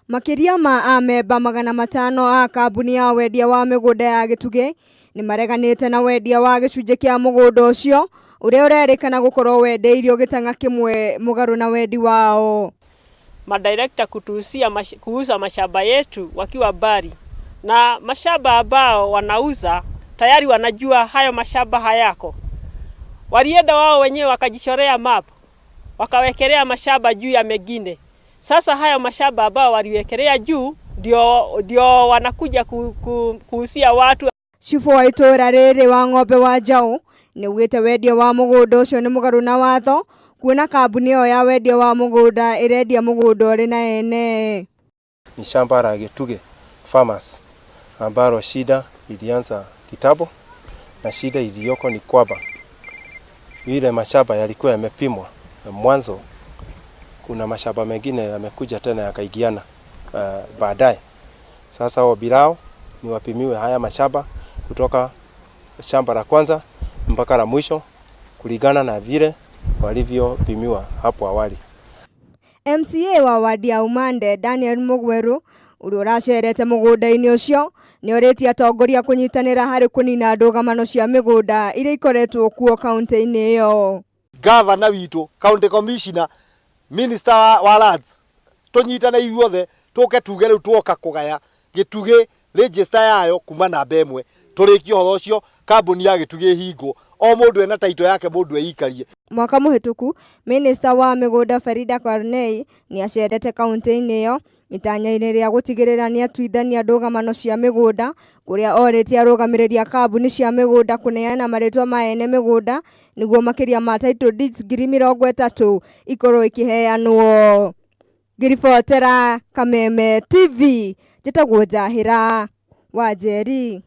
Makĩria ma amemba 500 a kambuni ya wendia wa mĩgũnda ya Gĩtugĩ nĩ mareganĩte na wendia wa gĩcunjĩ kĩa mũgũnda ũcio ũrĩa ũrerĩkana gũkorwo wendeirio gĩtang'a kĩmwe mũgarũ na wendi wao. Madirekta kutuuzia kuuza mashamba yetu wakiwa mbali na mashamba ambao wanauza tayari wanajua hayo mashamba hayako. Walienda wao wenyewe wakajichorea map, wakawekelea mashamba juu ya mengine. Sasa hayo mashamba ambao waliwekelea juu ndio wanakuja kuuzia watu. Cibũ wa itũũra rĩrĩ wa Ng'ombe wa Njaũ nĩaugĩte wendia wa mũgũnda ũcio nĩ mũgarũ na watho kuona kambuni ĩyo ya wendia wa mũgũnda ĩrendia mũgũnda ũrĩ na ene. Ni shamba la Gituge Farmers ambalo shida ilianza kitambo, na shida iliyoko ni kwamba ile mashamba yalikuwa yamepimwa na mwanzo, kuna mashamba mengine yamekuja tena yakaingiana baadaye. Sasa ombi lao ni wapimiwe haya mashamba kutoka shamba la kwanza mpaka la mwisho kulingana na vile walivyopimiwa hapo awali. MCA wa wadi ya Umande Daniel Mugweru ũrĩa ũracerete mũgũnda-inĩ ũcio nĩ orĩtie atongoria kũnyitanĩra harĩ kũnina ndũgamano cia mĩgũnda iria ikoretwo kuo kaunti-inĩ ĩyo. Gavana witũ, county commissioner, minister wa lands, tũnyitane ithuothe tũke tuge rĩu tuoka kũgaya Gĩtugĩ register yayo kuma namba 1, tũrĩkie ũhoro ũcio, kambuni ya Gĩtugĩ ĩhingwo, o mũndũ ena title yake, mũndũ eikarie. Mwaka mũhĩtũku minista wa mĩgũnda Farida Karnei nĩ acerete kaunti-inĩ ĩyo itanya-inĩ rĩa gũtigĩrĩra nĩ atuithania ndũgamano cia mĩgũnda kũrĩa orĩtie arũgamĩrĩri a kambuni cia mĩgũnda kũneana marĩtwa ma ene mĩgũnda nĩguo makĩria ma title deeds 30,000 ikorwo ikĩheanwo. Ngĩribotera Kameme TV, njĩtagwo Njahĩra wa Njeri.